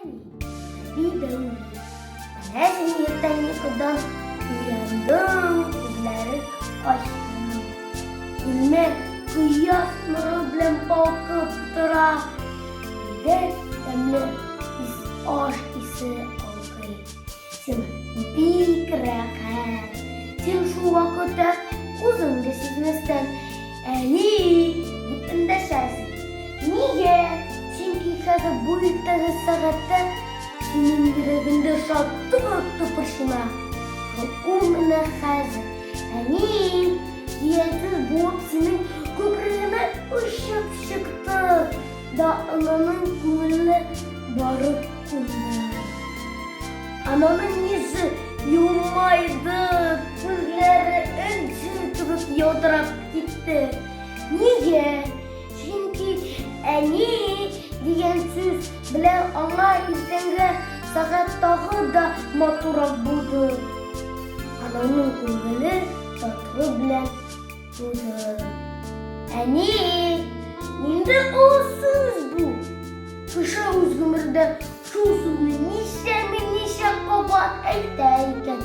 Әни, әби дәүли. Менә син иртән йокыдан уяндың, күзләре ачтың. Бүлмә кояш нуры белән балкып тора. Өйдә тәмле ис, аш исе аңкый. Син бик рәхәт. Син шул вакытта үзең дә сизмәстән әни дип эндәшәсең. Нигә? Чөнки хәзер бу иртәге сәгатьтә синең йөрәгеңдә шатлык тыпырчына. Һәм ул менә хәзер әни дигән сүз булып синең күкрәгеңә очып чыкты да ананың күңеленә барып кунды. Ананың йөзе елмайды, күзләре энҗе кебек ялтырап китте. Нигә? Чөнки әни дигән сүз белән аңа иртәнге сәгать тагы да матуррак булды. Ананың күңеле шатлык белән тулды. Әни! Нинди олы сүз бу? Кеше үз гомерендә шул сүзне ничәме-ничә кабат әйтә икән.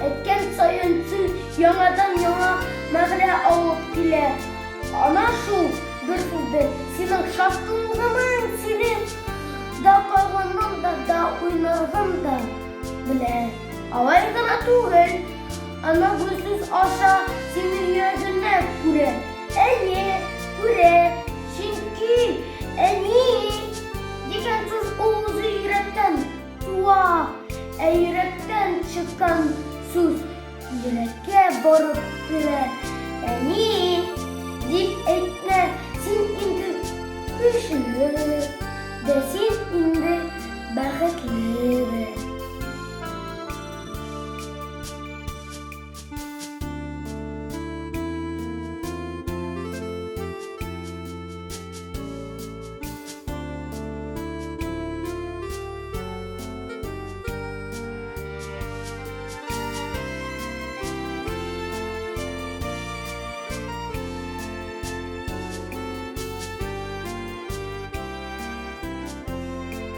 Әйткән саен сүз яңадан-яңа мәгънә алып килә. Ана шул бер сүздә синең шатлыгының, синең да кайгының да, да уйнаргын да белә. Алай гына түгел, ана бу сүз аша синең йөрәгеңне күрә. Әйе, күрә, чөнки әни дигән сүз ул.